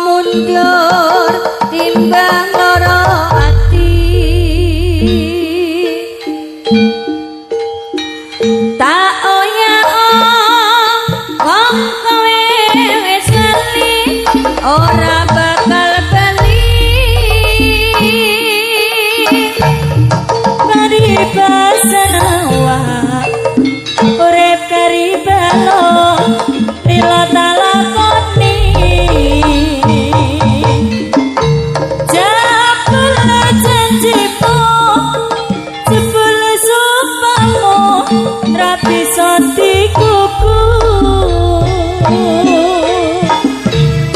Mundur timbang lara ati. Tak oya wong kowe wis lali ora bakal bali. Paribasan awak urip karibalo lila talakoni. Jebule janjimu, jebule sumpahmu ra bisa dikuku.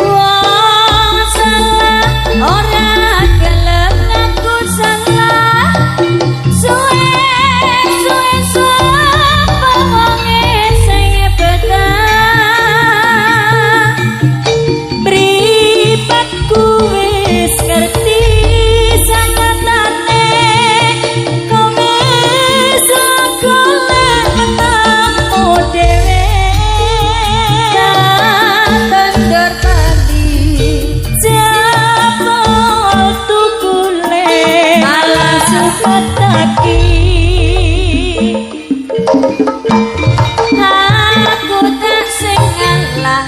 Wong salah ora gelem ngaku salah. Suwe suwe sapa wonge sing betah. Mripatku wis ngerti sanyatane kowe golek menangmu dhewe. Tandur padi Jabol tukule malah supataki. Aku tak sing ngalah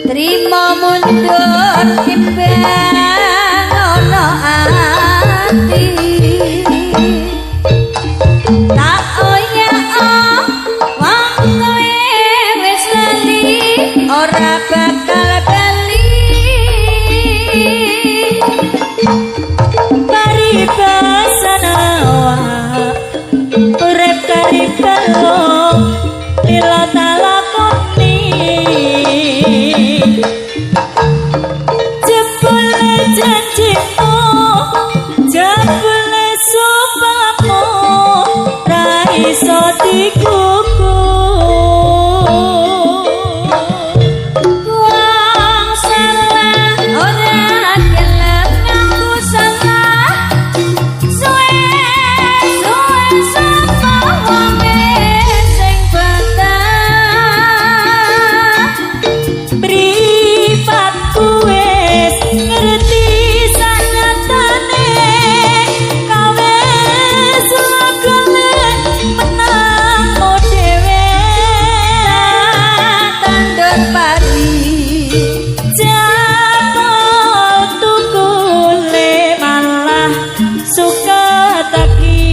trimo mundur timbang ana ati. Tak oya wong kowe wis lali ora bakal bali. Paribasan awak urip karibalo lila talakoni. Jebule janjimu, jebule sumpahmu ra iso dikuku. Wong salah ora gelem ngaku salah. Suwe suwe sapa wonge sing betah. Mripatku wis ngerti sanyatane kowe golek menangmu dhewe. Tandur pari Jabol tukule malah sukataki.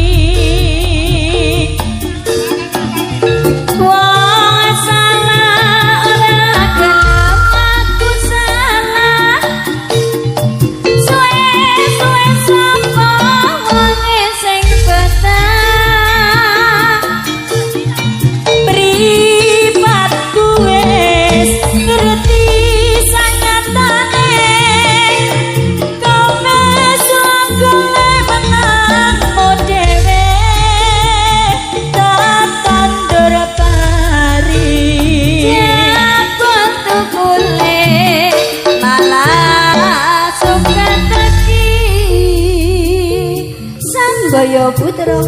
Wong salah ora gelem ngaku salah. Suwe suwe sapa wonge sing betah. Mripatku wis ngerti sanyatane kowe golek menangmu dhewe. Tak tandur pari Jabol tukule malah sukataki. Sanggaya Putra.